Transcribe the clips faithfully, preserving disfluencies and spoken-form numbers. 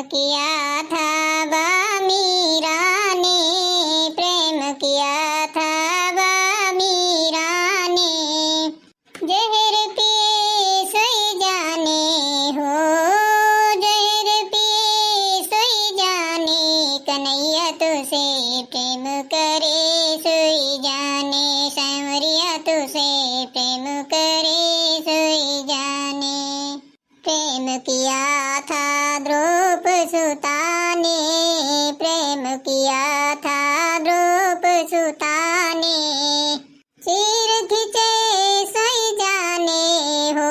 किया था बा मीरा ने, प्रेम किया था बा मीरा ने। जहर पिए सोई जाने हो, जहर पिए सोई जाने, कन्हैया तुझसे प्रेम करे सोई जाने, सांवरिया तुझसे प्रेम करे सोई जाने। प्रेम किया था द्रुप सुता ने, प्रेम किया था द्रुप सुता ने। चीर खींचे सोई जाने हो,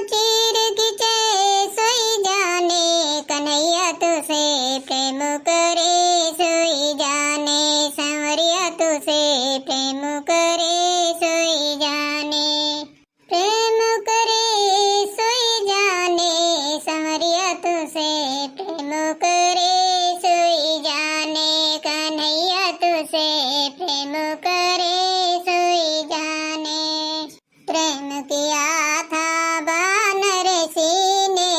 चीर खींचे सोई जाने, कन्हैया तुझसे प्रेम करे सोई जाने, सांवरिया तुझसे प्रेम करे सोई जाने। प्रेम करे सोई जाने, सांवरिया तुझसे प्रेम करे सोई जाने, कन्हैया तुझसे प्रेम करे सोई जाने। प्रेम किया था बनारसी ने,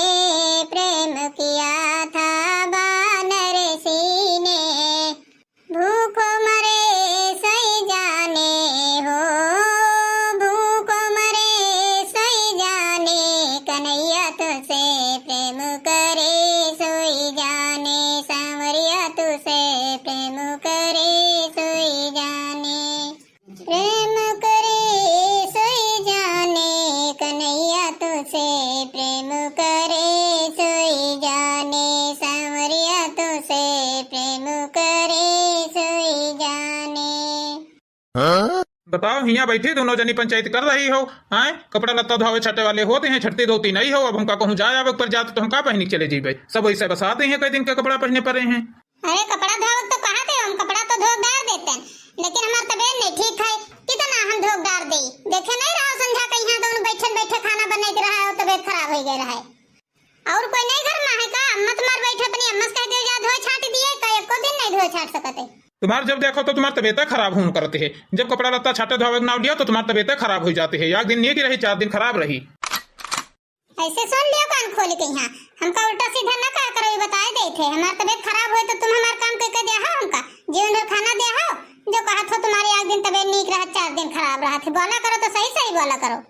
प्रेम किया था बनारसी ने। भूखो मरे सोई जाने हो, भूखो मरे सोई जाने, कन्हैया तुझसे प्रेम करे सोई जाने, सांवरिया तुझसे प्रेम करे सोई जाने। प्रेम करे सोई जाने, कन्हैया तुझसे प्रेम करे सोई जाने, सांवरिया तुझसे प्रेम करे सोई जाने। बताओ, हियाँ बैठी दोनों जनी पंचायत कर रही हो, हैं? कपड़ा लत्ता धोवे छाटे वाले होते हैं, छटती धोती नहीं हो। अब हमका कहूँ जाए आवे पर जात तो हम का पहनी चले जीबे? सब वैसे बसाते हैं, कई दिन के कपड़ा पहने पड़े हैं। अरे, कपड़ा धोवत तो कहा थे, हम कपड़ा तो धो डार देते, लेकिन हमार तबीयत नहीं ठीक है। कितना हम धो डार दे, देखे नहीं रहो संझा के यहाँ दोनों बैठन बैठे खाना बनाइत रहा हो, तबीयत खराब हो गए रहे। और कोई नहीं घर में है का? अम्मा तुम्हार बैठे अपनी अम्मा से कह दियो जा धोए छाट दिए, का एको दिन नहीं धोए छाट सकते। तुम्हार जब देखो तो तुम्हार तबीयत खराब होन करती है, जब कपड़ा लत्ता छाटे धोवे के नाव लियो तो तुम्हार तबीयत खराब हो जाती है। एक दिन नीक रही, चार दिन खराब रही। ऐसे सुन लियो कान खोल के यहाँ, हमका उल्टा सीधा ना कहा करो, ये बताए दे थे। हमार तबीयत खराब होए तो तुम हमार काम के, के दे हो हमका, जीवन भर खाना दे हो। जो कहा थो तुम्हारी एक दिन तबीयत नीक रहा, चार दिन खराब रहा थे, बोला करो तो सही सही बोला करो।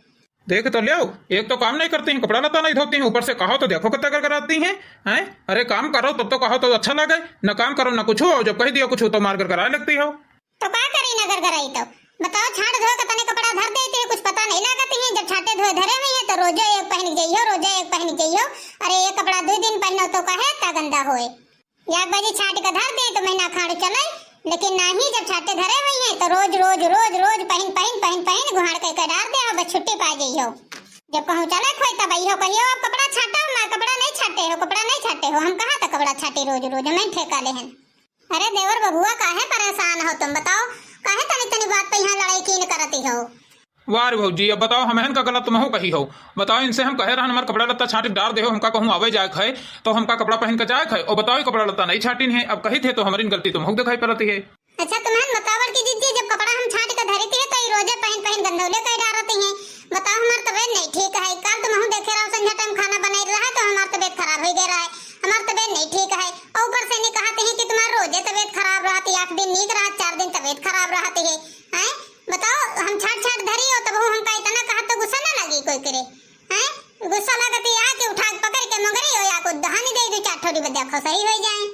देख तो लियो, एक तो काम नहीं करती हैं, कपड़ा लत्ता नहीं धोती हैं, ऊपर से कहो तो देखो कितना गरगराती हैं, हैं? अरे काम करो तब तो कहो तो अच्छा लगे, न काम करो न कुछ हो, जब कह दियो कुछ हो तो मार गरगराए लगती हो। तो का करी नगर गराई तो? बताओ, छाट धोए के तने कपड़ा धर देते हैं, कुछ पता नहीं लागत है। जब छाटे धोए धरे हुई है तो रोजे एक पहन के जइहो, रोजे एक पहन के जइहो। अरे एक कपड़ा दो दिन पहनो तो काहे इतना गंदा होए? एक बाजी छाट के धर दे तो महीना खाड़ चले, लेकिन नहीं, जब छाटे धरे हुई है तो रोज रोज रोज रोज पहन पहन पहन पहन गुहाड़ के, के डार दे, बस छुट्टी पा जइहो। जब कहूँ चले खोई तब इहो कहियो, "अब कपड़ा छाटो, मैं कपड़ा नहीं छाटे हो, कपड़ा नहीं छाटे हो।" हम कहाँ तक कपड़ा छाटे रोज रोज, हमें ठेका लेहन। अरे देवर बबुआ, काहे परेशान हो तुम? बताओ, काहे तनी तनी बात पे यहाँ लड़ाई कीन करती हो? वाह रे भौजी, अब बताओ, हमहन का गलत तुमहू कही हो? बताओ, इनसे हम कहे रहन हमार कपड़ा लत्ता छाट डार दे हो, हमका कहूँ आवे जाए खाए तो हमका कपड़ा पहन के जाए खाए, और बताओ, ये कपड़ा लत्ता नहीं छाटिन है, अब कही थे तो हमारी गलती तुमहू दिखाई पड़ती है। अच्छा, तुम्हन बताओ बड़की जिज्जी, जब कपड़ा हम छाट के धरी थी तो ये रोजे पहन पहन गंधौले कह डारती हैं। बताओ, हमार तबीयत नहीं ठीक है, कल तुमहू देखे रहो संझा टाइम खाना बनाई रहा तो हमार तबीयत खराब हो गई रहा है, हमार तबीयत नहीं ठीक है। और ऊपर से नहीं कहते हैं कि तुम्हार रोजे तबीयत खराब रहती, एक दिन नीक रहत, चार दिन तबीयत खराब रहती है, हैं? बताओ, हम छाट छाट धरी हो तब हमका इतना कहा तो गुस्सा ना लगी कोई करे, हैं? गुस्सा लगती है कि उठा के पकड़ के मोगरी हो या को दहानी दे दो, चार ठोड़ी बजा खो सही हो जाए।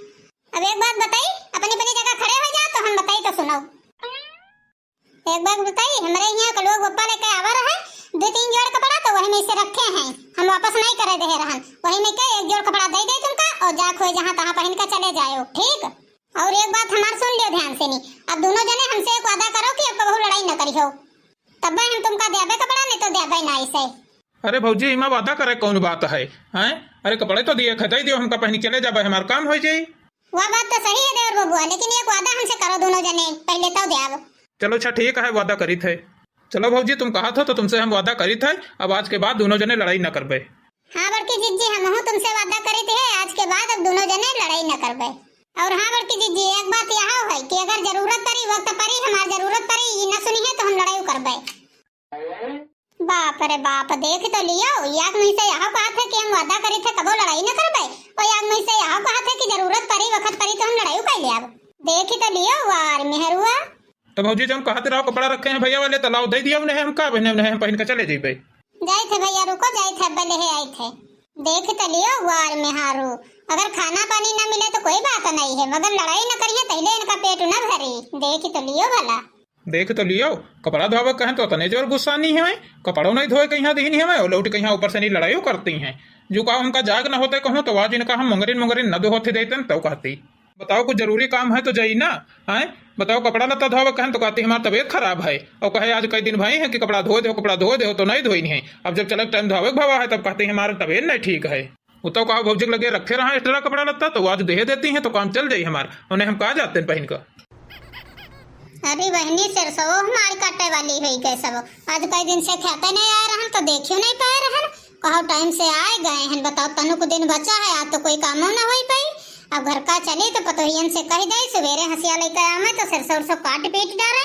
अब एक बात बताई, अपनी अपनी जगह खड़े हो जाओ तो हम बताई तो सुनो। एक बात बताई, हमरे यहाँ के लोग बप्पा लेके आवा रहे, दो तीन जोड़ कपड़ा तो वही में से रखे हैं, हम वापस नहीं करे दे रहन, वही में के एक जोड़ कपड़ा दे दे तुमका और जा खोए जहाँ तहाँ पहन के चले जाओ, ठीक? और एक बात हमार सुन लियो ध्यान से नी, अब दोनों जने हमसे एक वादा करो कि अब कबहू लड़ाई न करिहो, तब हम तुमका देबे कपड़ा, नहीं तो देबे ना इसे। अरे भौजी, इमा वादा करे कौन बात है, हैं? अरे कपड़े तो दिए खे, दे दियो हमका, पहनी चले जाबे, हमार काम हो जाई। वह बात तो सही है देवर बबुआ, लेकिन एक वादा हमसे करो दोनों जने, पहले तो देब। चलो अच्छा ठीक है, वादा करी थे। चलो भौजी, तुम कहा थो तो तुमसे हम वादा करी थे, अब आज के बाद दोनों जने लड़ाई न करबे। हाँ बड़की जिज्जी, हमहू तुमसे वादा करी थे, आज के बाद अब दोनों जने लड़ाई न करबे। और हाँ बड़की जिज्जी, एक बात यह है कि अगर जरूरत पड़ी, वक्त पड़ी, हमार जरूरत पड़ी, ये न सुनी है तो हम लड़ाई करबे। बाप रे बाप, देख तो लियो, याक मुँह से यह बात है कि हम वादा करी थे कबो लड़ाई न करबे, और याक मुँह से तो भौजी, जौन कहत रहो कपड़ा रखे हैं भैया वाले, तो लाओ, दे दिया उन्हें, हम का बहने, उन्हें हम पहिन के चले जइबे। जाइत है भैया, रुको, जाइत है, अब्बे लेहे आइत है। देख तो लियो ग्वार मेहारू, अगर खाना पानी न मिले तो कोई बात नहीं है, मगर लड़ाई न करिए, तहिले इनका पेट न भरी। देख तो लियो भला। देख तो लियो, कपड़ा धोवे कहें तो तने जोर गुस्सानी है, कपड़ो नहीं धोए कहीं दीनी है, और लौट कहीं ऊपर से नहीं लड़ाई करती हैं। जो कहा उनका जाग न होते कहूँ तो आज इनका हम मुंगरिन मुंगरिन न धोते देते तो कहती। बताओ, कुछ जरूरी काम है तो जाई ना, हैं? बताओ, कपड़ा लत्ता धोवे कहें तो कहती हमार तबीयत खराब है, और कहे आज कई दिन भई है कि कपड़ा धो दो, कपड़ा धो दो, तो नहीं धोई नहीं। अब जब चलक टाइम धोवे के भवा है तब कहती हमार तबीयत नहीं ठीक है। वो तो कहा भौजी के लगे रखे रहा एक्स्ट्रा कपड़ा लत्ता, तो आज दे देती हैं तो काम चल जाई हमार, उन्हें हम कहा जाते हैं पहिन का। अरे बहनी, सरसों हमारी काटे वाली हुई गए सब, आज कई दिन से खेते नहीं आए रहन तो देखियो नहीं पाए रहन। कहो टाइम से आए गए हैं, बताओ तनुक दिन बचा है, आज तो कोई कामो ना होई पाई। अब घर का चली तो पतोहियन से कह दे, सवेरे हंसिया लेकर आवे तो सरसों उरसों काट पीट डारे,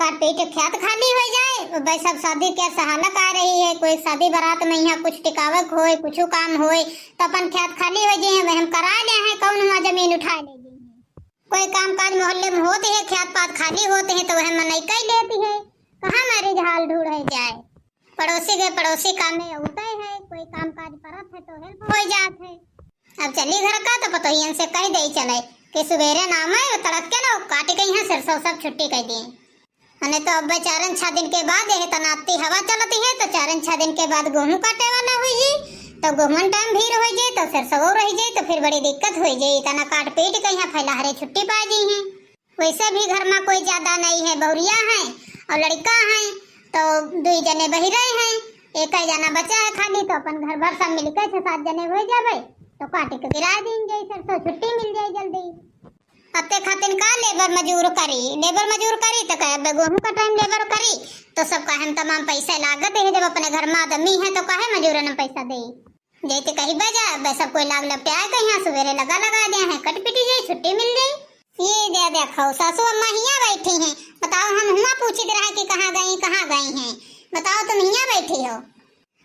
काट पीट खेत खाली हो जाए। भाई सब शादी के सहालक आ रही है, कोई शादी बारात में यहाँ कुछ टिकावक होए, कुछ काम होए, तो अपन खेत खाली हो जाए, वह हम करा ले हैं, कौन हुआ जमीन उठा ले गई है। कोई काम काज मोहल्ले में होते हैं, खेत पात खाली होते हैं, तो वह मनई कई लेती है, कहाँ मरीज हाल ढूंढ है जाए। पड़ोसी के पड़ोसी काम में होता ही है, कोई काम काज परत है तो हेल्प हो जात है। अब चली घर का तो पतोहियन से कह दे चले कि सुबेरे नाम है, वो तड़क के ना काट के यहाँ सरसों सब छुट्टी कर दिए। अने तो अब चारन छह दिन के बाद यह तनाती हवा चलती है, तो चारन छह दिन के बाद गेहूं काटे वाला हुई जी, तो गेहूं टाइम भीड़ हो जाए, तो सरसों रह जाए, तो फिर बड़ी दिक्कत हो जाए। इतना काट पीट के यहाँ फैला हरे छुट्टी पा दी है। वैसे भी घर में कोई ज्यादा नहीं है, बहुरिया है और लड़का है, तो दुई जने बहिरे हैं, एक ही जना बचा है खाली, तो अपन घर भर सब मिलके छह सात जने हो जाबे, तो काट के गिरा दीन जाई सरसों, छुट्टी मिल जाई जल्दी। अते खातिन का लेबर मजूर करी, लेबर मजूर करी तो कहे, "अबे गेहूं का टाइम लेबर करी, तो सब कहे हम तमाम पैसा लागत है, जब अपने घर में आदमी है तो काहे मजूरन में पैसा दे।" जैसे कही बजा, "अबे सब कोई लाग लपटे आए कहीं, सुबेरे लगा लगा दे हैं, कट पिटी जाई, छुट्टी मिल जाई।" ये दे देखो, सासू अम्मा हियाँ बैठी हैं, बताओ हम हुआं पूछित रहे कि कहाँ गई, कहाँ गई हैं, बताओ तुम हियाँ बैठी हो।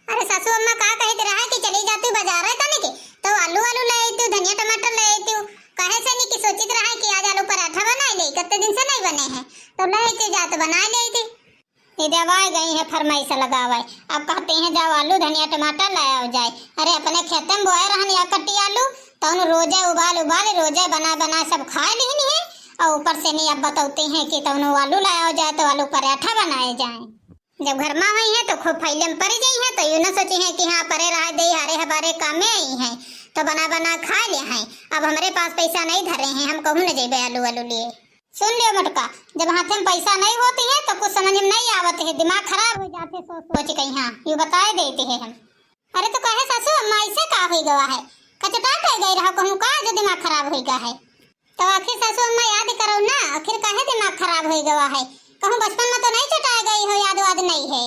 अरे सासू अम्मा का कहत रहा कि चली जाती बाजार है तनिक, तो आलू आलू ले आती, धनिया टमाटर ले आती। कहे से नहीं कि सोचित रहा कि आज आलू पराठा बना ले, कितने दिन से नहीं बने हैं, तो ले आती जा तो बना लेती। ये जब आ गई है फरमाइश लगावे, अब कहते हैं जाओ आलू धनिया टमाटर ले आओ जाए। अरे अपने खेते में बोए रहन या कट्टी आलू, तो उन रोजे उबाल उबाल रोजे बना बना सब खा लेनी है, और ऊपर से नहीं अब बतौते हैं कि तौनो आलू ले आओ जाए तो आलू पराठा बनाए जाए। जब घर में हुई है तो खूब फैले में पड़ गई है, तो यूं ना सोची है कि हाँ परे रह दे, हरे हमारे काम में आई है तो बना बना खा ले हैं। अब हमारे पास पैसा नहीं धरे हैं, हम कहूँ न जेबे आलू आलू लिए। सुन लियो मोटका, जब हाथ में पैसा नहीं होती है तो कुछ समझ में नहीं आवत है, दिमाग खराब हो जाते सोच सोच के। हाँ, यू बताए देते हैं हम। अरे तो कहे सासू अम्मा, ऐसे का हो गवा है? कचटा कर गई रहो कहूँ का जो दिमाग खराब हो गया है? तो आखिर सासू अम्मा याद करो ना, आखिर काहे दिमाग खराब हो गवा है? कहूँ बचपन में तो नहीं चटाए गई हो, याद वाद नहीं है।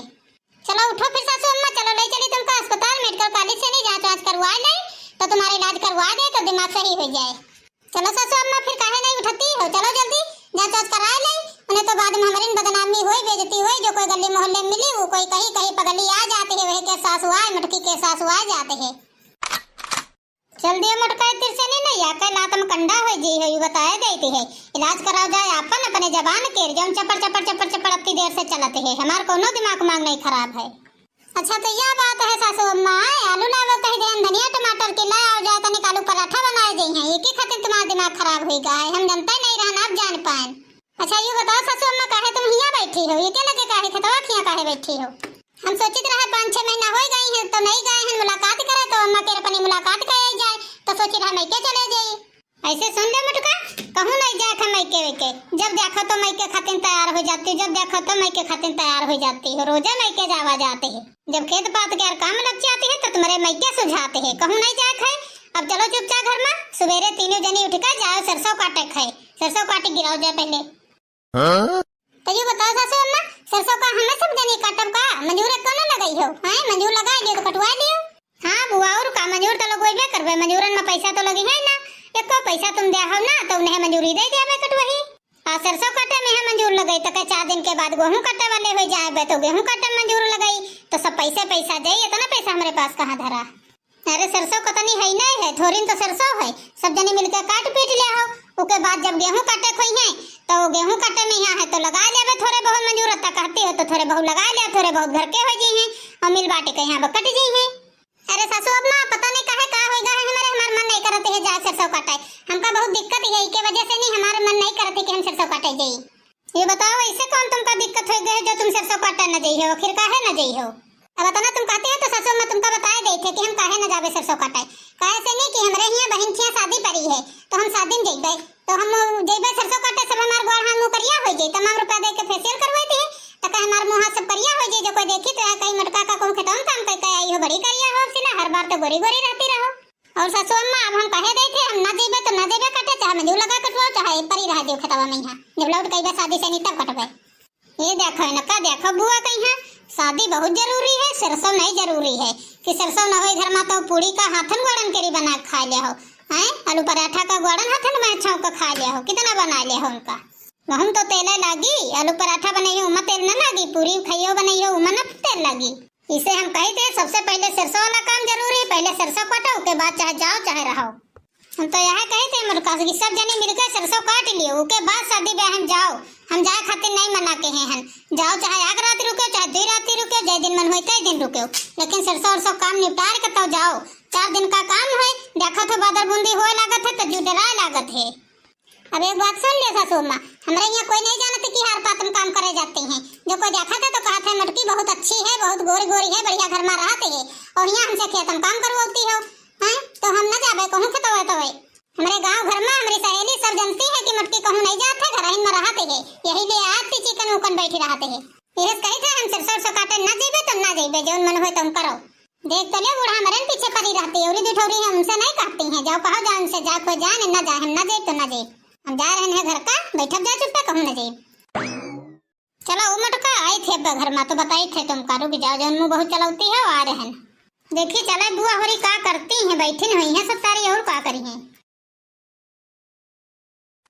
चलो उठो फिर सासू अम्मा, चलो ले चली तुमको अस्पताल, मेडिकल कॉलेज से नहीं जांच वांच करवा ले, तो तुम्हारा इलाज करवा दे तो दिमाग सही हो जाए। चलो सासू अम्मा फिर काहे नहीं उठती हो, चलो जल्दी जांच वांच करा ले, उन्हें तो बाद में हमारी बदनामी होई, बेइज्जती होई, जो कोई गली मोहल्ले में मिली वो कोई कही कही पगली आ जाती है, वही के सासू आए, मटकी के सासू आ जाते हैं। चल दिया मोटका, इधर से नहीं, नहीं आके लात में कंडा हो जी हो, यू बताए देती है। इलाज कराओ जाए आपन, अपने जबान के, जौन चपड़, चपड़, चपड़, चपड़ अत्ती देर से चलत है। हमार कोनो दिमाग उमाग नहीं खराब है। अच्छा, तो यह बात है सासू अम्मा, आलू लावे कह देन, धनिया टमाटर के ले आओ जाए, तनिक आलू पराठा बनाए दे हैं। एक ही खातिर तुम्हारा दिमाग खराब हुई गा है, हम जनते नहीं रहन, आप जान पाएन। अच्छा, यू बताओ सासू अम्मा, काहे तुम हियां बैठी हो? ये के लगे काहे खेतवा खिया काहे बैठी हो? हम सोचित रहे पाँच छह महीना हो गई हैं तो नहीं गए हैं मुलाकात करे, तो अम्मा के अपनी मुलाकात करे जाए, तो सोचित रहे मैं के चले जाई। ऐसे सुन ले मुटका, कहूँ नहीं जाए थे मैं के, के जब देखो तो मैं के खातिर तैयार हो जाती, जब देखो तो मैं के खातिर तैयार हो जाती हो, रोजे मैं के जावा जाते हैं। जब खेत पात के यार काम लग जाते हैं तो तुम्हारे मैं के सुझाते हैं, कहूँ नहीं जाए थे। अब चलो चुपचाप घर में, सुबेरे तीनों जनी उठ के जाओ सरसों काटे खाए, सरसों काटे गिराओ जाए पहले। हाँ? तो यू बताओ सासू अम्मा, सरसों का हमें सब जनी काटब का? मजूर एको न लगई हो, हैं? मजूर लगा लियो तो कटवा लियो। हाँ बुआ, और का, मजूर तो लगवाइबे करबे, मजूरन में पैसा तो लगी है ना, एको पैसा तुम दे हो ना, तो उन्हें मजूरी दे दिया बे कटवही। आ सरसों काटे में है मजूर लगई, तो के चार दिन के बाद गेहूं काटे वाले हो जाए बे, तो गेहूं काटे में मजूर लगई, तो सब पैसे पैसा जाई, इतना पैसा हमारे पास कहाँ धरा? अरे सरसों कतनी है नहीं है, थोड़ी न तो सरसों है, सब जने मिलके काट पीट ले हो, ओके बाद जब गेहूं काटे खोई हैं, तो गेहूं काटे में यहाँ है तो लगा लेबे थोड़े बहुत मजूर, अत्ता कहती हो तो थोड़े बहुत लगा ले, थोड़े बहुत घर के हो जी हैं और मिल बांट के यहाँ बकट जी हैं। अरे सासू अम्मा, पता नहीं काहे का होइगा है हमारे, हमार मन नहीं करत है जाए सरसों काटे। हमका बहुत दिक्कत है, इके वजह से नहीं हमारे मन नहीं करत है कि हम सरसों काटे जाई। ये बताओ, ऐसे कौन तुमका दिक्कत होइगा है जो तुम सरसों काटे न जाई हो? आखिर काहे न जाई हो? अब इतना तुम कहते हो तो सासू अम्मा तुमका बताए देते कि हम काहे न जाबे सरसों काटे। काहे से नहीं कि हमरे हियां बहिन के हियां शादी पड़ी है, तो हम शादी में जइबे, तो हम जइबे सरसों काटे, सब हमार गोड़ हाथ मुंह करिया हो जाई, तमाम रुपया दे के फेशियल करवाई दी, तो कहे हमार मुंह हाथ सब करिया हो जाई, जो कोई देखी तो है कहीं मोटका का कहूं खेतवा में काम करके आई हो, बड़ी करिया हो, अब सिला हर बार तो गोरी गोरी रहती रहो। और सासू अम्मा, अब हम कहे देते, हम ना जइबे तो ना जइबे काटे, चाहे मजूर लगा कटवाओ, चाहे परी रह दियो खेतवा में, यहाँ जब लौट के अइबे शादी से नहीं तब कटबे। ये देखो इनका, देखो बुआ कहीं है, शादी बहुत जरूरी है, सरसों नहीं जरूरी है कि सरसों न होई घर में तो पूड़ी का हाथन गोड़न केरी बना के खा ले हो, हैं? आलू पराठा का गोड़न हाथन में छौंक के खा ले हो, कितना बना ले हो उनका। वहम तो तेल लागी, आलू पराठा बनाई हो, उमा तेल न लागी, पूड़ी खाइयो बनाई हो, उमा न तेल लागी। इसे हम कही थे, सबसे पहले सरसों वाला काम जरूरी है, पहले सरसों काटो, ओके बाद चाहे जाओ चाहे रहो। हम तो यह कहे थे मोटका से कि सब जने मिलके सरसों काट लियो, ओके बाद शादी ब्याह में जाओ। हम जाए खातिर नहीं मना के हैं हन, जाओ चाहे आग रात रुके, चाहे दुई रात रुके, जय दिन मन होए तय दिन रुके, लेकिन सरसों उरसों काम निपटार के तब जाओ। चार दिन का काम है, देखत हो बादल बूंदी होए लागत है तो जू डराए लागत है। अब एक बात सुन लियो सासू अम्मा, हमरे यहाँ कोई नहीं जानत कि हार पात में काम करे जाते हैं। जो कोई देखत है तो कहत है मोटकी बहुत अच्छी है, बहुत गोरी गोरी है, बढ़िया घर में रहत है, और यहाँ हमसे खेत में काम करवाती हो, हैं? तो हम न जाबे कहूँ खेतवे तवे। हमरे गांव घर में हमरी सहेली सब जानती है कि मोटकी कहूँ नहीं जात है, घर में रहत है, यही लिए आती चिकन उकन बैठी रहत है। यही कही थे हम सरसों उरसों काटे न जइबे तो न जइबे, जौन मन होए तुम करो। देख तो ले बूढ़ा मरन पीछे पड़ी रहती है, औरी दुठौरी है उनसे नहीं कहती हैं, जाओ कहो जाओ उनसे, जाए कोई जाए न जाए, हम न जाए तो न जाए, हम जा रहे हैं घर का, बैठब जा चुप्पे कहूँ न जाए। चलो ओ मोटका, आई थे अब घर में तो बताई थे तुमका, रुक जाओ, जौन मुँह बहुत चलौती है आ रहे हैं। देखी चले बुआ होरी का करती हैं, बैठी हुई हैं सब सारी और का करी हैं।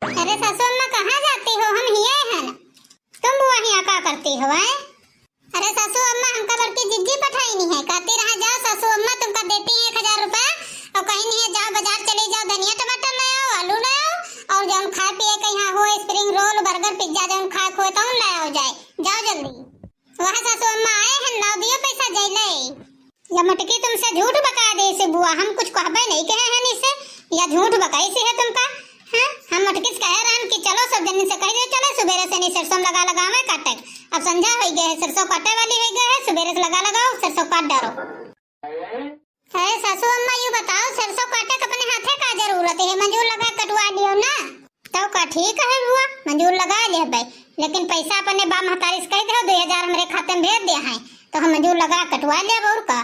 अरे सासू अम्मा कहाँ जाती हो, हम हिये हैं। तुम बुआ हियाँ का करती हो हैं? अरे सासू अम्मा, हमका बड़की जिज्जी पठाई नहीं है, कहती रहा जाओ सासू अम्मा तुमका देती हैं एक हजार रुपया और कहीं नहीं है, जाओ बाजार चली जाओ, धनिया टमाटर ले आओ, आलू ले आओ और जौन खाए पिए के यहाँ हो, स्प्रिंग रोल, बर्गर, पिज्जा, जौन खाए खोए तौन ले आओ जाए, जाओ जल्दी। वह सासू अम्मा आए हैं, लाओ दियो पैसा जैले। या मोटकी तुमसे झूठ बका देइसे बुआ, हम कुछ कहबे नहीं कहे हैं इसे, या झूठ बकाइसे है तुमका। हाँ, हम मोटकी से कहे रहन कि चलो सब जनी से कह दे, चलो सुबेरे से नहीं सरसों लगा लगावे काटे। अब संझा हो गए है, सरसों काटे वाली हो गए है, सुबेरे से लगा लगाओ, सरसों काट डारो। अरे सासू अम्मा, यू बताओ, सरसों काटे के अपने हाथे का जरूरत है? मजूर लगा कटवा लियो ना। तो का ठीक है बुआ, मजूर लगा लेबे, लेकिन पैसा अपने बा महतारी से कह दे, दुई हजार हमरे खाते में भेज दे हैं, तो हम मजूर लगा कटवा लेब और का।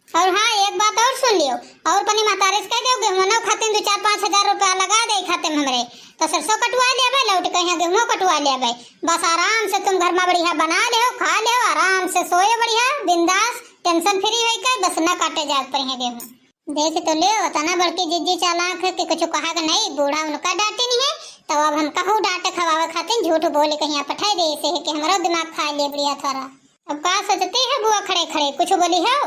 और हाँ, एक बात और सुन लियो, और अपनी महतारी से कह दे, गेहूं खाते में दो चार पाँच हजार रुपया लगा दे खाते में हमरे, तो सरसों कटवा लेबे, लौट के यहाँ गेहूं कटवा लेबे। बस आराम से तुम घर में बढ़िया बना ले हो, खा ले हो, आराम से सोए बढ़िया, बिंदास, टेंशन फ्री होई के, बस न काटे जात पर है गेहूं। देख तो ले, उतना बड़की जिज्जी चालाक है कि कुछ कहा के नहीं, बूढ़ा उनका डांटी नहीं है, तो अब हम कहूँ डांटे खवावे खातिर झूठ बोले कहीं पठाई दे, इसे है कि हमारा दिमाग खा ले बढ़िया थोड़ा। अब का सोचती है बुआ खड़े खड़े, कुछ बोली हो?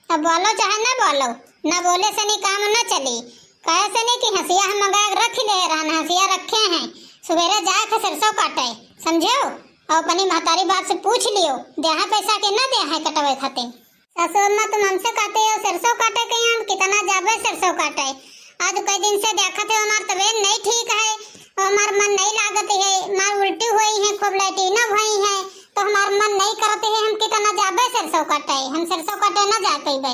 अब बोलो चाहे ना बोलो, ना बोले से नहीं काम ना चली। कहे से नहीं कि हंसिया हम मंगा के रख ले रहन, हंसिया रखे हैं, सुबेरे जाए के सरसों काटे, समझो? और अपनी महतारी बाप से पूछ लियो, दे है पैसा के ना दे है कटवे खातिर। सासू अम्मा, तुम हमसे कहते हो सरसों काटे के, हम कितना जाबे सरसों काटे। आज कई दिन से देखत हो हमार तबीयत नहीं ठीक है, और हमार मन नहीं लागत है, हमार उल्टी हुई है, खूब लैट्रिन हुई है, तो हमार मन नहीं करत है, हम कितना जाबे सरसों काटे, हम सरसों काटे ना जा पइबे।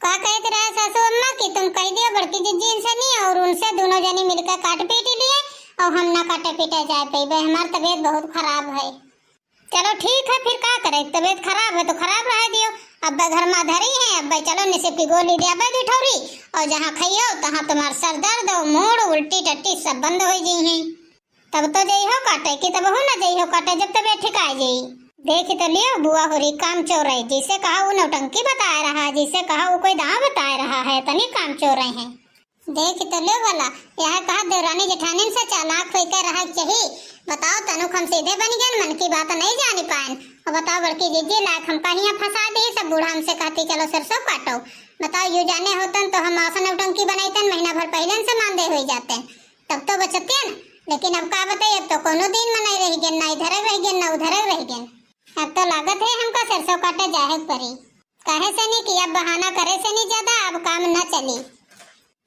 का कहत रहे सासू अम्मा कि तुम कह दियो बड़की जिज्जी इनसे नहीं, और उनसे दोनों जनी मिलकर काट पीट लिए, और हम ना काटे पीटे जा पइबे, हमार तबीयत बहुत खराब है। चलो ठीक है, फिर का करे, तबीयत खराब है तो खराब रह दियो। अब्बे घर में धरी है, अब्बे चलो निसिप की गोली दे अब्बे दुठौरी, और जहाँ खाइयो तहाँ तुम्हार सर दर्द और मूड़ उल्टी टट्टी सब बंद हो जी हैं। तब तो जइहो काटे कि तब हो ना जइहो काटे, जब तबीयत ठिकाए जाई। देख तो लियो बुआ होरी काम चोर है, जिसे कहा वो नौटंकी बताए रहा, जिसे कहा वो कोई दाव बताए रहा है, तनी काम चोर है। देख तो ले भला, यह कहा देवरानी जेठानिन से चालाक होइके रहक चाही। बताओ, तनुक हम सीधे बनि गएन, मन की बात नहीं जानि पाएन। अउर बताओ बड़की जिज्जी, लायक हमका हियाँ फँसाइ दिहिस, सब बूढ़ा हमसे कहती चलो सरसों काटो। बताओ, यू जाने होतन तो हम अउसन नौटंकी बनइतन, महीना भर पहिलेन से मांदे होइ जातेन, तब तो बचतेन। लेकिन अब का बताई, अब तो कउनो दिन मनई रहि गएन, ना इधर रहि गएन, ना उधर रहि गएन। अब तो लागत है हमका सरसों काटे जाहेक परी। काहे से नी कि अब बहाना करे से नी ज्यादा अब काम न चली।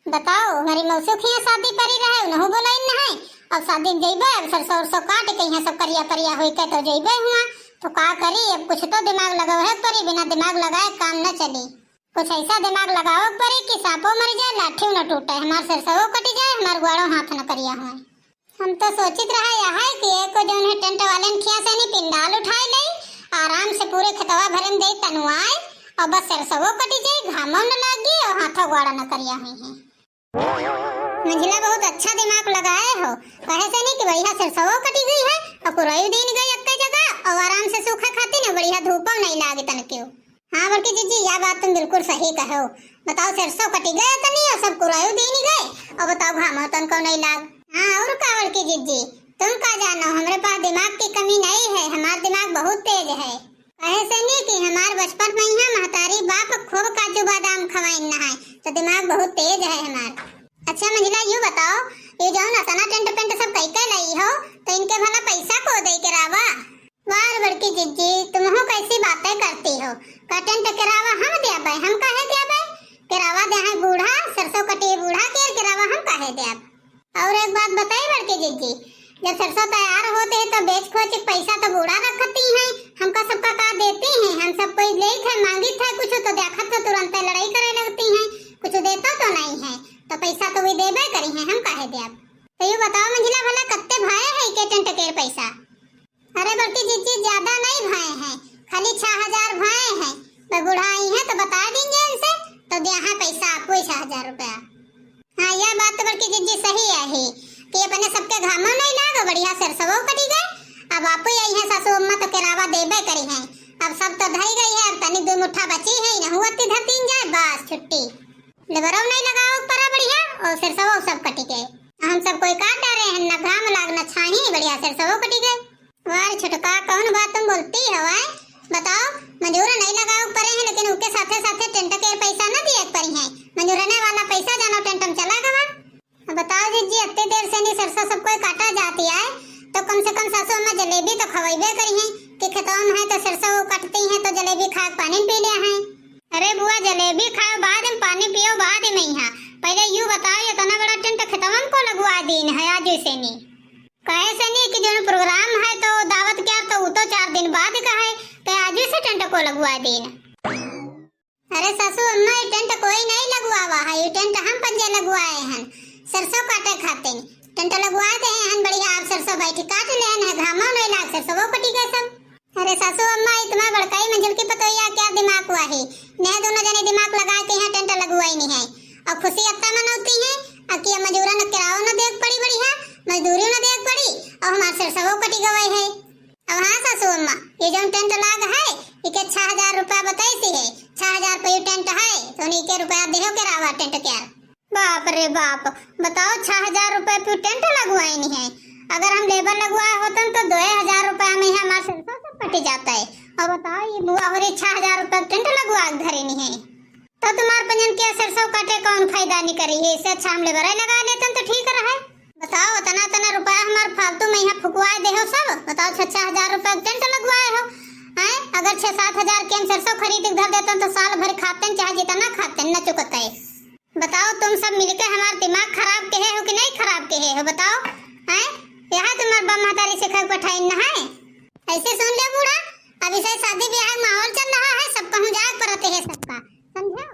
बताओ, हमरी मौसी के हियाँ शादी परी रहे, उनहू बोलाइन न है। अब शादी में जइबे, अब सरसों उरसों काट के हियाँ सब करिया परिया होइके तो जइबे हुआँ। तो का करी, अब कुछ तो दिमाग लगावे परी, बिना दिमाग लगाए काम न चली। कुछ अइसा दिमाग लगावे परी कि साँपो मरि जाए, लाठियो न टूटे, हमार सरसों कटि जाए, हमार ग्वाड़ो हाथ न करिया होए। हम तो सोचित रहा यह है कि एको जौन है टेंट वालेन खिया से नी पिंडाल उठाए ले, आराम से पूरे खेतवा भरे में दे तनुआए, अउर बस सरसवो कटी जाए, घामो न लागी अउर हाथो गोड़ा न करिया हुई है। मंझिला बहुत अच्छा दिमाग लगाए हो, कहे से नी कि बढ़िया सरसवो कटी गई है अउर कुराई दिन गई अक्के जगह अउर आराम से सूखे खाती न बढ़िया धूपो नहीं लागे तनकियो। हाँ बड़की जिज्जी, या बात तुम बिल्कुल सही कहो। बताओ, सरसों कटी गए तनी अउर सब कुरायु दीनी गए, अउर बताओ, घामो तनको नहीं लाग। हाँ, अउर का बड़की जिज्जी, तुम का जानो, हमरे पास दिमाग की कमी नहीं है, हमार दिमाग बहुत तेज है। कहे से नी कि हमार बचपन में यहाँ महतारी बाप खूब काजू बादाम खवाइन न है, तो दिमाग बहुत तेज है हमार। अच्छा मंझिला, यू बताओ, ये जौन अतना टेंट पेंट सब कई के लाई हो, तो इनके भला पैसा को दे के रावा? वाह रे बड़की जिज्जी, तुमहू कैसी बातें करती हो? का टेंट किरावा हम देबे? हम काहे देबे? किरावा दे है बूढ़ा, सरसों कटी बूढ़ा के, किरावा हम काहे देब? अउर एक बात बताई बड़की जिज्जी, जब सरसों तैयार होते हैं तो बेच खोच के पैसा तो बूढ़ा रखती हैं, हमका सबका का देती हैं? हम सब कोई लेत है, मांगित है कुछ तो देखत तो तुरंत लड़ाई करे लगती हैं, कुछ देता तो नहीं है, तो पैसा तो वे देबे करी हैं, हम काहे देब? तो यू बताओ मंझिला, भला कत्ते भाए है के टेंट के पैसा? अरे बड़की जिज्जी, ज्यादा नहीं भए हैं, खाली छह हजार भए हैं। वे बूढ़ा आई हैं तो बता देंगे इनसे, तो दिया है पैसा आपको ही छह हजार रुपया। हाँ, यह बात तो बड़की जिज्जी सही है ही कि अपने सबके घामो नहीं लाग, बढ़िया सरसवो कटी गए। अब आपू आई हैं सासू अम्मा तो किरावा देबे करी हैं। अब सब तो धई गई है, अब तनी दो मुट्ठा बची है, इनहू अत्ती धर दीन जाए, बस छुट्टी। लेबरो नहीं लगाओ परा बढ़िया, और सरसवो सब कटी गए। हम सब कोई काट डारे हैं, न घाम लाग न छाही, बढ़िया सरसवो कटी गए। वाह रे छोटका, कौन बात तुम बोलती हो, आय? बताओ, मजूर नहीं लगाओ परे हैं, लेकिन उनके साथे साथे टेंट के पैसा न दिए परी हैं। मजूरने वाला पैसा जानो टेंट में चला गवा। अब बताओ जिज्जी, अत्ते देर से नहीं सरसों सब कोई काटा जाती है, तो कम से कम सासू अम्मा जलेबी तो खवाइबे करी हैं कि खेतवा में है तो सरसों वो कटती हैं तो जलेबी खा के पानी पी लिया है। अरे बुआ, जलेबी खाओ बाद में, पानी पियो बाद में यहाँ। पहले यू बताओ, ये इतना बड़ा टेंट खेतवन को लगवा दीन है आज से नहीं? कहे से नहीं कि जो प्रोग्राम है तो दावत क्या, तो वो तो चार दिन बाद का है, तो आज से टेंट को लगवा दीन। अरे सासू अम्मा, ये टेंट कोई नहीं लगवावा है, ये टेंट हम पंजे लगवाए हन सरसों काटे खातिर। टेंट लगवा दे हन बढ़िया, आप सरसों बैठ काट लेन है, घामो नहीं लाग, सरसों कटी गए सब। अरे सासू अम्मा, ये तुम्हारे बड़काई मंझिल की पतोहिया क्या दिमाग हुआ है? नह दोनों जने दिमाग लगा के यहाँ टेंट लगवाई नहीं है और खुशी अत्ता मनौती है। अब किया मजूरन किराओ न देख पड़ी बढ़िया, मजदूरी न देख पड़ी और हमारे सरसों कटी गवाई है। अब हाँ सासू अम्मा, ये जौन टेंट लाग है, इके छह हजार रुपया बताई सी है, छह हजार पे ये टेंट है, तो इनके रुपया देहो के रावा टेंट के यार। बाप रे बाप, बताओ, छह हजार रुपया पे टेंट लगवाइन है। अगर हम लेबर लगवाए होतन तो दो हजार रुपया में ही हमार सरसों सब कट जाता है। और बताओ, ये बुआ हो रही छह हजार रुपया टेंट लगवा के धरे नहीं है। तो तुम्हार पंजन के सरसों काटे कौन फायदा नहीं करी है, इससे अच्छा हम लेबरे लगा लेतन तो ठीक रहे। बताओ, इतना इतना रुपया हमार फालतू में यहाँ फुकवाए दे हो सब। बताओ, छह छह हजार रुपया टेंट लगवाए हो, हैं? अगर छह सात हजार के हम सरसों खरीद के धर देतन तो साल भर खातन, चाहे जितना खातन, न चुकते। बताओ, तुम सब मिलके हमार दिमाग खराब के हो कि नहीं खराब के हो, बताओ, हैं? यह तुम्हार बाप महतारी सिखा के पठाइन न है? ऐसे सुन ले बूढ़ा, अभी से शादी ब्याह का माहौल चल रहा है, सब कहूँ जाए परत है सबका, समझो?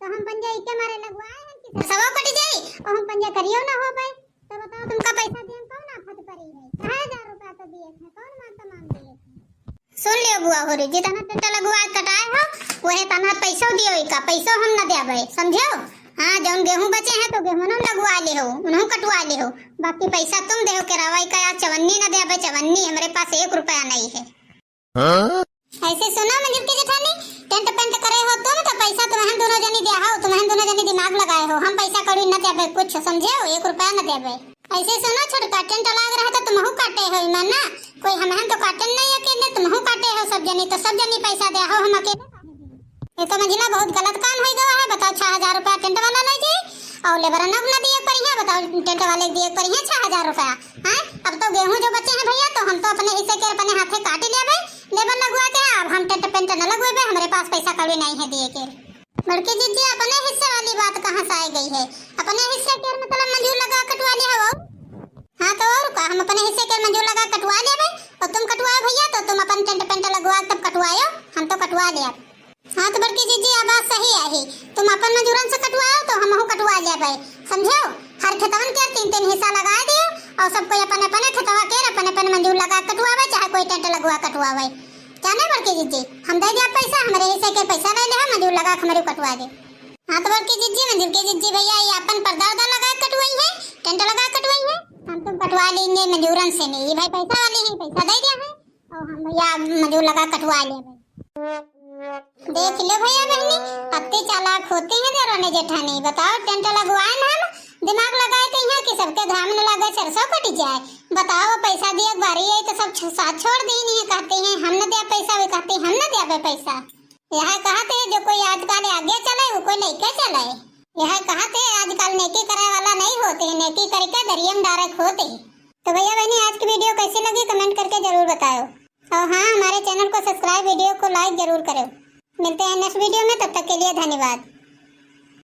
तो हम पंजे इके मारे लगवाए हैं कि सरसवो कट जाई और हम पंजे करियो ना हो पाए। तो बताओ, तुमका पैसा दिए कौन आफत परी है? छह हजार रुपया तो दिए थे, कौन मार तमाम दिए थे? सुन लियो बुआ हो रही, जितना टेंट लगवाए कटाए हो, वह तना पैसो दियो इका, पैसो हम न देबे, समझो? हाँ, जौन गेहूं बचे हैं तो गेहूं हम लगवा ले हो, उन्हों कटवा ले हो, बाकी पैसा तुम देहो के रवाई का यार चवन्नी न देबे, चवन्नी हमरे पास एक रुपया नहीं है। हाँ? ऐसे सुनो मंझिल की जेठानी, टेंट पेंट करे हो तुम तो पैसा तुम्हें दोनों जनी दिया हो, तुम्हें दोनों जनी दिमाग लगाए हो। हम पैसा कौड़ी न देबे कुछ, समझे हो, एक रुपया न देबे। ऐसे सुनो छोटका, टेंट लाग रहा तो तुमहू काटे हो इमा ना, कोई हमहन तो काटे नहीं अकेले, तुमहू काटे हो सब जनी, तो सब जनी पैसा दे हो, हम अकेले। ये तो मंझिला बहुत गलत काम हो गया है। बताओ, छह हजार रुपया टेंट वाला ले जाए और लेबर न, न दिए पड़ी है। बताओ, टेंट वाले के दिए पड़ी है छह हजार रुपया। हैं? अब तो गेहूं जो बचे हैं भैया, तो हम तो अपने हिस्से के अपने हाथे काट लेबे, लेबर लगवा के। अब हम टेंट पेंट न लगवेबे, हमरे पास पैसा कौड़ी नहीं है दिए के। बड़की जिज्जी, अपने हिस्से वाली बात कहाँ से आ गई है? अपने हिस्से के मतलब मजूर लगा कटवा लिया हो। हाँ तो और का, हम अपने हिस्से के मजूर लगा कटवा लेबे, और तुम कटवाओ भैया तो तुम अपन टेंट पेंट लगवा तब कटवायो, हम तो कटवा लेब। हाँ तो बड़की जिज्जी, आ बात सही आही, तुम अपन मजूरन से कटवाओ तो हमहू कटवा लेबे, समझो। हर खेतवन के तीन तीन हिस्सा लगा दियो और सब कोई अपन अपने खेतवा के अपन अपन मजूर लगा कटवावे, चाहे कोई टेंट लगवा कटवावे। जाने बड़की जिज्जी, हम दे दिया पैसा, हमरे हिस्से के पैसा ले ले, मजूर लगा के हमरे कटवा दे। हाँ तो बड़की जिज्जी, मंझिलकी जिज्जी भैया, ये अपन पर्दा उर्दा लगा के कटवाई है, टेंट लगा के कटवाई है, हम तुम कटवा लेंगे मजूरन से नहीं। ये भाई पैसा वाले हैं, पैसा दे दिया है और हम भैया मजूर लगा कटवा ले भाई। देख लो भैया बहनी, अत्ते चालाक होते हैं देवरानी जेठानी। बताओ, टेंट लगवाए ना हम, दिमाग लगाए तो यहाँ कि सबके घाम न लगे, सरसों कट जाए। बताओ, पैसा दिए बारी आई तो सब छ-, साथ छोड़ दी नहीं, कहते हैं हम न दिया पैसा, वे कहते हैं हम न दिया पैसा। यह कहत है जो कोई आजकल आगे चले, वो कोई लइके चले। यह कहत है आजकल नेकी करे वाला नहीं होते, नेकी करके दरिया में डायरेक्ट होते। तो भैया बहनी, आज की वीडियो कैसी लगी, कमेंट करके जरूर बताओ। और हाँ, हमारे चैनल को सब्सक्राइब, वीडियो को लाइक जरूर करो। मिलते हैं नेक्स्ट वीडियो में, तब तक के लिए धन्यवाद।